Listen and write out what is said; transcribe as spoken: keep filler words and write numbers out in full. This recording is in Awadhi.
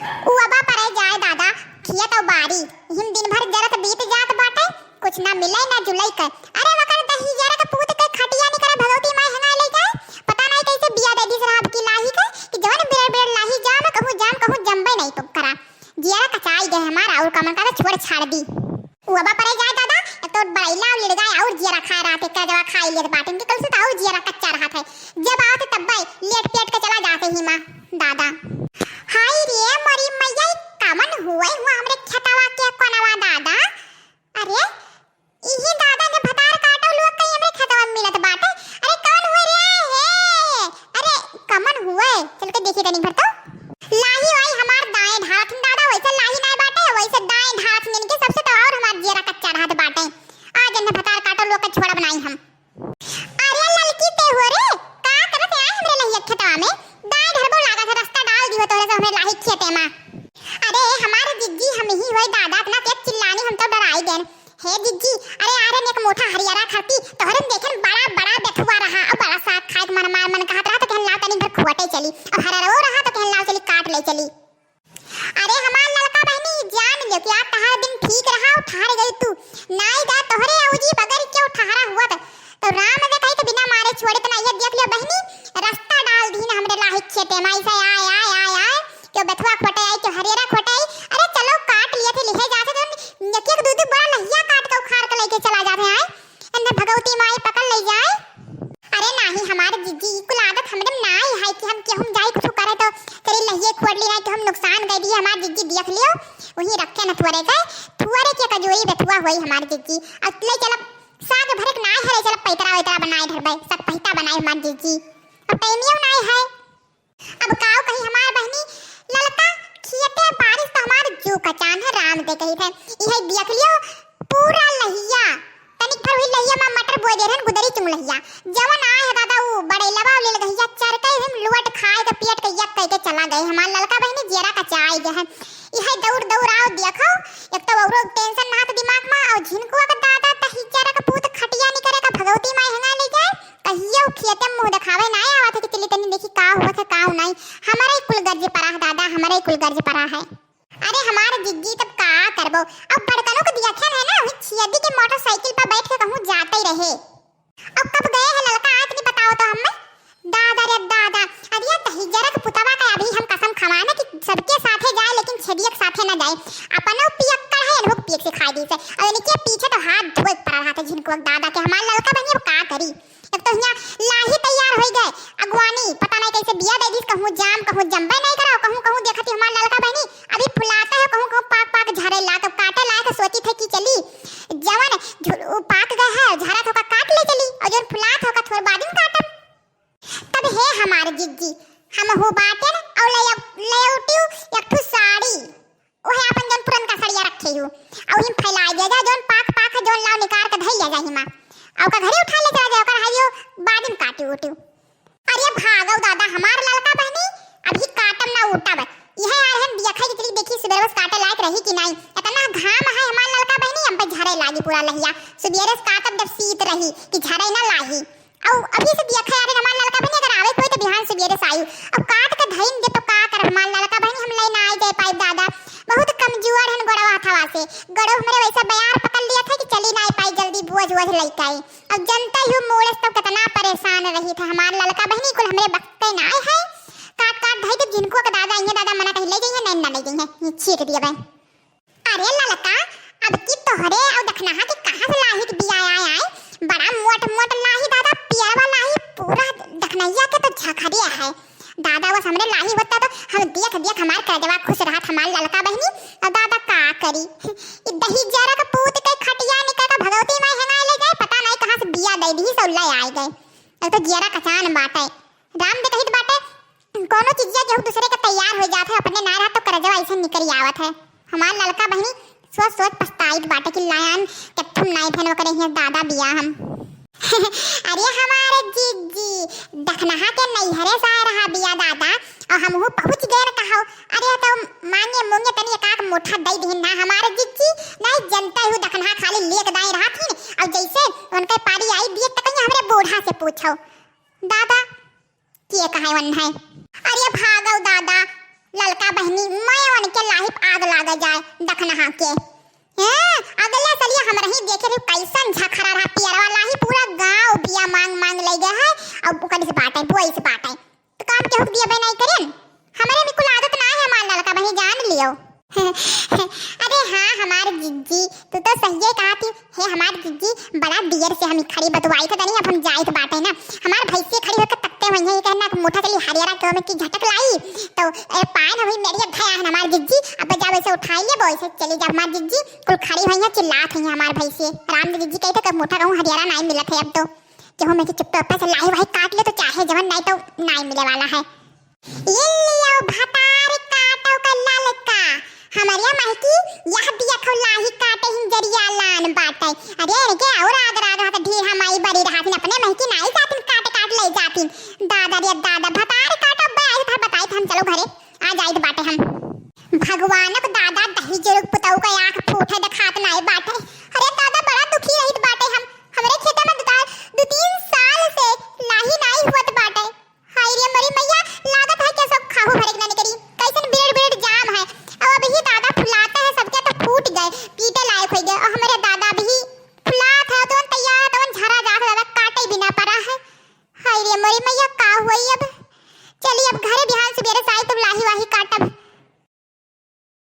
उ अबा परे जाए दादा, खेत अउ बारी, हिम दिन भर जरत बीत जात बाटे, कुछ ना मिले ना जुले के। अरे वकर दहिजरक पूत के खटिया निकरे भगवती माई हेंगाए ले जाए। पता नाई कैसे बिया दे दिस रहा अब की लाही के, कि जवन बेर बेर लाही जाम, कहूँ जाम, कहूँ जम्बे नाई तो करा। जियरा कचाई गए हमार, और कमन का तो छोड़ छाड़ दी। उ अबा परे जाए दादा, एक तो बड़ैला और लिड़गाए और जियरा खाए रहते, का जवा खाई लेत बाटे, इनके कल से तो और जियरा कच्चा रहत है। जब आवत तब्बे लेट पेट के चला जाते ही माँ दादा। हाय रे मोरी मैया, ई कमन हुए हुआ हमरे खेतवा के कोनवा दादा। अरे, इही दादा ने भतार काटो लोग कहीं हमरे खेतवा में मिलत बाटे। अरे, कौन हुए रे? हे, अरे, कमन हुए? चल के देखी तनी भर तो। लाही वाई हमार दाएं ढालत हिन दादा, वैसे लाही नाय बाटे, वैसे दाएं ढालत हिन इनके सबसे तो और हमार जियरा कच्चा रहत बाटे। आज इन्हें भतार काटो लोग का छोड़ा बनाई हम। अरे ललकी ते हो रे, का करत आए हमरे लहिया खेतवा में? दाएं ढरबो लागत है, रास्ता डाल दियो तोरे से हमरे लाही खेते में। अरे हमारे जिज्जी, हम ही होई दादा, इतना तेज चिल्लानी, हम तो डराई गए। हे जिज्जी, अरे आरे ने एक मोटा हरियारा खरती तोहरे में देखे बड़ा बड़ा बेथुआ रहा और बड़ा साग खाए के मन मार मन कहत रहा तो कहन लाओ तनी भर खुआटे चली, अब हररवो रहा तो कहन लाओ चली काट ले चली। अरे हमार ललका बहनी, जान लियो कि आज तहार दिन ठीक रहा और ठहर गई तू। नाई दा तोहरे औजी बगर क्यों ठहरा हुआ था? तो राम दे कही तो बिना मारे छोड़े तो ना, ये देख लियो बहनी, रास्ता डाल दीन हमरे लाही खेते में, ऐसे आए, आए, आए, आए, क्यों बेथुआ खोटे आई, क्यों हरियरा खोटे आई। अरे चलो काट लिए थे, लिहे जाते तो एक एक दो दो बड़ा लहिया काट के उखाड़ के लेके चला जाते आए। इन्हें भगवती माई पकड़ ले जाए। अरे नाही हमार जिज्जी, ई कुल आदत हमरे में नाई है कि हम केहू जाई कुछ करे तो तेरी लहिए खोड़ ली, नाई तो हम नुकसान कर दिए। हमार जिज्जी देख लियो, वही रखे न थुअरे के, थुअरे के कजोरी बेथुआ होई हमार जिज्जी। अब ले चलब साग भरे के नाई है, ले चलब पैतरा वैतरा बनाए धरबे, सब पहिता बनाए हमार जिज्जी। अब टाइमियो नाई है। अब काऊ कही हमार बहनी, ललका खियते बारिश तो हमार जू कचान है, राम दे कही थे। इहे देख लियो, पूरा लहिया, तनिक भर हुई लहिया में मटर बोए दे रहन, गुदरी चुंग लहिया। जवन आए है दादा, ऊ बड़ैलवा ले लहिया चर के हम लुअट खाए के पेट के यक कह के चला गए। हमार ललका बहनी जियरा कचाई गए है। इहे दौड़ दौड़ आओ देखो, एक तो औरो टेंशन ना तो दिमाग में, और झिनकुआ का दादा तही चरक पूत खटिया निकरे का भगवती माई हंगा ले जाए। कहियो खेते में मुंह देखावे नाय आवत है कि चली तनी देखी का हुआ था, का नाई। हमारे ही कुल गर्ज परा है दादा, हमारे ही कुल गर्ज परा है। अरे हमार जिज्जी तब का करबो, अब बड़कनों के दियाखन है ना, वही छियदी के मोटरसाइकिल पर बैठ के कहूँ जाते ही रहे। अब कब गए है ललका, आज नहीं बताओ तो हमें। दादा रे दादा, अरे ये दहिजरक पुतवा का अभी हम कसम खवाए ना कि सबके साथे जाए लेकिन छेदियक साथे ना जाए। अपनो पियक्कड़ है, इनको पियक सिखाई दी से, और इनके पीछे तो हाथ धोए पड़ा रहा था झिनकुआ दादा के। हमार ललका बहनी अब का करी? एक तो हियाँ लाही तैयार होई गए, अगुवानी पता नहीं कैसे बिया दे दिस, कहूँ जाम, कहूँ जम्बे नहीं करो, कहूँ, कहूँ देखती हमार ललका बहनी अभी फुलाता है, कहूँ, कहूँ पाक, पाक झरे ला, तो काटे लायक सोची थे कि चली, जवन झुल-, उ पाक गए है, झरा थोका काट ले चली, और जवन फुलात होका थोड़ बाद में काटम। तब हे हमार जिज्जी, हम हो बाटेन, और ले, ले उठियो एक ठो साड़ी, ओहे आपन जौन पुरनका सड़िया रखे हूँ, अउ हिम फैलाए दिया जा, जौन पाक पाक है, जौन लाव निकार के धइल जा हिमा, अउ का घरे उठा ले चला जाए, ओकर हइयो बादिन काटी उटी। अरे भागो दादा, हमार ललका बहनी, अभी काटम ना उठब, इहे आ रहन बियखा जितनी देखी सुबेरवा से काटे लायक रही कि नाई, इतना घाम है हमार ललका बहनी, हम पे झरे लागी पूरा लहिया, सुबेरे से काटब जब सीत रही कि झरे ना लाही। अउ अभी से देखा यार, हमार ललका बहनी अगर आवे कोई तो बिहान सुबेरे से आयु। अब काट के धइन दे तो का करब हमार ललका बहनी, हम ले ना आए जाए पाइब दादा। बहुत कमजोर हन गोड़वा हथवा से। गोड़वा हमरे वैसा बयार पकड़ लिया था कि चली ना आए पाई जल्दी बोझ वोझ लेके आई। अब जनता ही मोड़स तो कितना परेशान रही था हमार ललका बहनी, कुल हमरे बख्ते ना आए है। काट काट धई जब झिनकुआ के दादा, इहे दादा मना कही ले जाइए, नहीं ना ले जाइए, ये छीट दिया बहन। अरे ललका, अब की तोहरे अउ दखनहा के कहाँ से लाही के बिया आए आए? बड़ा मोट मोट लाही दादा, पियरवा लाही, पूरा दखनहिया के तो झखरिया है। दादा बस हमरे लाही होता तो हम देख देख हमार करजवा खुश रहत हमार ललका बहनी। अब दादा का करी? ई दहिजरक पूत के खटिया निकल के भगवती माई हेंगाए ले गए, पता नहीं कहाँ से बिया दे दी सब ले आए गए। अब तो जियरा कचान बाटे। राम दे कहित बाटे, कोनो चीजिया केहू दूसरे के तैयार हो जात है, अपने ना रहा तो करजवा ऐसे निकल आवत है। हमार ललका बहनी सोच सोच पछताइत बाटे कि लायन के थुम नाई फेन ओकरे हियां दादा बिया हम। अरे हमारे जीजी, दखनहा के नैहरे से आए रहा बिया दादा, और हमहू पहुँच गए न कहो। अरे तो मांगे मुंगे तनी एकाक मोठा दई दिहिन ना हमारे जीजी, नहीं जनता हूँ दखनहा खाली लेक दाई रहा थी, और जैसे उनके पारी आई बिया तो कहीं हमरे बूढ़ा से पूछो। दादा, के कहे वन है? अरे भागो दादा, ललका बहनी, मैं वन नहा के। हैं, अगले सलिया हमरही देखे रही, कैसन झखरा रहा, पियरवा लाही, पूरा गाँव बिया मांग मांग लइ गए है, अब ओकरी से बाटे, बोई से बाटे। तो काम केहू के दिया बे नहीं करेन, हमरे में कुल आदत ना है हमार ललका बहिन, जान लियो। अरे हाँ, हमार जिज्जी, तू तो सहिए कहा थी। हे हमार जिज्जी, बड़ा देर से हम खड़ी बतुआई थे तनी, अब हम जाइत बाटे ना। हमार भैंसिया खड़ी होके तकते हुई है, ये कहना मोटा चली हरियरा के में की झटक लाई, तो ए पान हुई मेरी धया है हमार जिज्जी, अब जब ऐसे उठाई ले, वैसे चली जा हमार जिज्जी, कुल खड़ी हुई है, चिल्लात हुई है हमार भैंसिया। राम जिज्जी कहते कब मोटा कहूँ हरियरा नहीं मिलत है अब तो, केहू में के चुप्पे उप्पे से लाही वाही काट ले तो चाहे जवन, नहीं तो नहीं मिले वाला है। ये लियो भतार काटो का ललका, हमरे महकी यह दिया खौ लाही काटे हिंजरिया लान बाटे। अरे रे के और आग राग हाथ ढेर हमाई बड़ी रहाथिन, अपने महकी नाई जातिन काट काट ले जातिन। दादा रे दादा, भतार काटो बे, आई था बताई था हम, चलो घरे आ जाइत बाटे हम। भगवानक